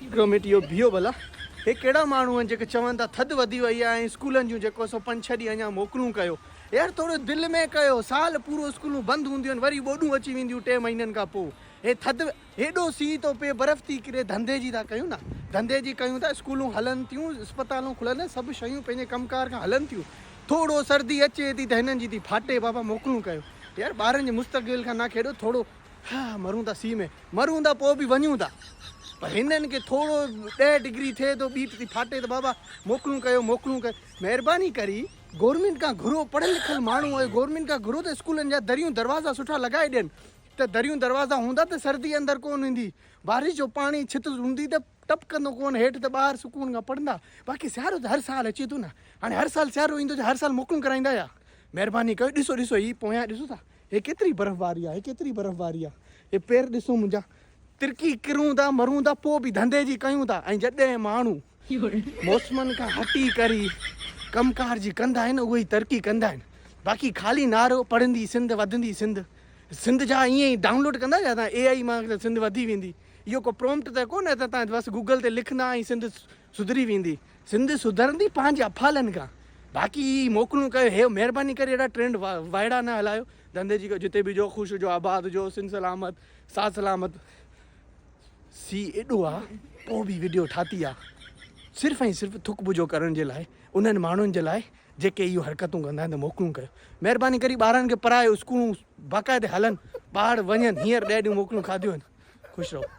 هڪڙو منٽ اهو بيهو ڀلا. هي ڪهڙا ماڻهو آهن جيڪي چون ٿا ٿڌ وڌي وئي آهي ۽ اسڪولن جون جيڪو سو پنج ڇهه ڏينهن اڃا موڪلون ڪيو. يار ٿورو دل ۾ ڪيو. سال پورو اسڪولون بند هونديون آهن وري ٻوڏون اچي وينديون ٽي مهينن کان پوء. هي ٿڌ هيڏو سيء ٿو پئي برف ٿي ڪري ڌنڌي جي ٿا ڪيون نه ڌنڌي جي ڪيون ٿا اسڪولون هلن ٿيون اسپتالون کلن سڀ شيون پنهنجي ڪم ڪار کان هلن ٿيون ٿورو سردي اچي ٿي ته هنن جي ٿي ڦاٽي بابا موڪلون ڪيو يار ٻارن جي مستقبل کان نه کيڏو ٿورو ها مرون ٿا سيء ۾ مرون ٿا پوء به وڃون ٿا پر هنن کي ٿورو ڏهه ڊگري ٿئي ٿو ٻيٽ ٿي ڦاٽي ته بابا موڪلون ڪيو موڪلون ڪيو مهرباني ڪري گورنمينٽ کان گهرو پڙهيل لکيل ماڻهو آهيو گورنمينٽ کان گهرو ته اسڪولن جا دريون دروازا سٺا لڳائي ڏين ته دريون دروازا هوندا ته سردي اندر ڪونه ايندي، بارش جو پاڻي ڇت هوندي ته ٽپڪندو ڪونه هيٺ ته ٻار سڪون کان پڙهندا، باقي سيارو ته هر سال اچي ٿو نه، هاڻي هر سال سيارو ايندو ته هر سال موڪلون ڪرائيندا يا؟ مهرباني ڪيو ڏسو ڏسو هي پويان ڏسو ٿا هي ڪيتري برفباري آهي هي ڪيتري برفباري آهي هي پير ڏسو منهنجا ترڪي ڪرون ٿا مرون ٿا پوء به ڌنڌي جي ڪيون ٿا ۽ جڏهن ماڻهو موسمن کان هٽي ڪري ڪم ڪار جي ڪندا آهن اهي ئي ترقي ڪندا آهن باقي خالي نعرو پڙهندي سنڌ وڌندي سنڌ سنڌ جا ائين ئي ڊائونلوڊ ڪندا ڇا تان اي آئي مان ته سنڌ وڌي ويندي اهو ڪو پرومپٽ ته ڪونه ته تان بس گوگل تي لکندا ۽ سنڌ سڌري ويندي سنڌ سڌرندي پنهنجي افعالن کان باقي هي موڪلون ڪيو هي مهرباني ڪري اهڙا ٽرينڊ وائڙا نه هلايو ڌنڌي جي جتي به جو خوش هجو آباد هجو سنڌ سلامت ساٿ سلامت سي ايڏو آ پو به وڊيو ٺاتي آ صرف ۽ صرف ٿڪ بجو ڪرڻ جي لاء انهن ماڻهن جي لاء جيڪي اهو حرڪتون ڪندا آهن ته موڪلون ڪيو مهرباني ڪري ٻارن کي پڙهايو اسڪولون باقاعدي هلن ٻار وڃن هينئر ڏهه ڏينهن موڪلون کاڌيون آهن خوش رهو.